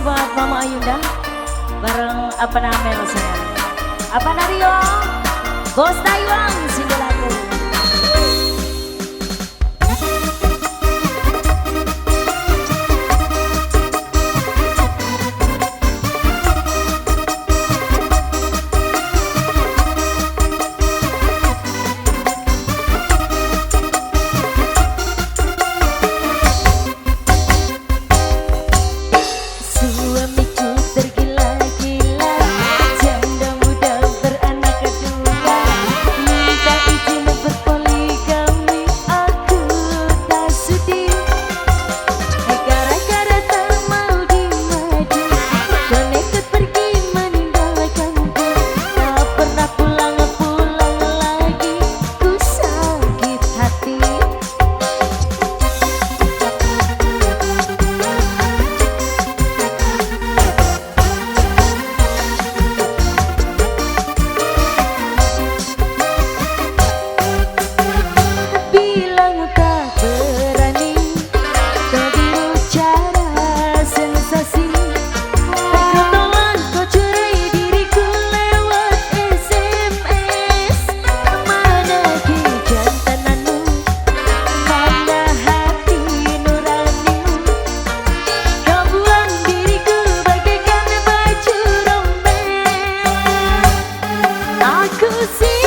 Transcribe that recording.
Buat Mama Ayunda bareng apa namanya saya? Apa Nario? Bos Taiwan single lagu. Suamiku tergila-gila, janda muda beranak kedua, minta izin berpoligami, aku tak sudi. Gara-gara tak mau dimadu, kau nekat pergi meninggalkanku, tak pernah pulang-pulang lagi, ku sakit hati. Bilang tak berani, kau biru cara sensasi. Kau tolak, kau cerai diriku lewat SMS. Mana kejantananmu, mana hati nuranimu? Kau buang diriku bagaikan baju robek. Aku sih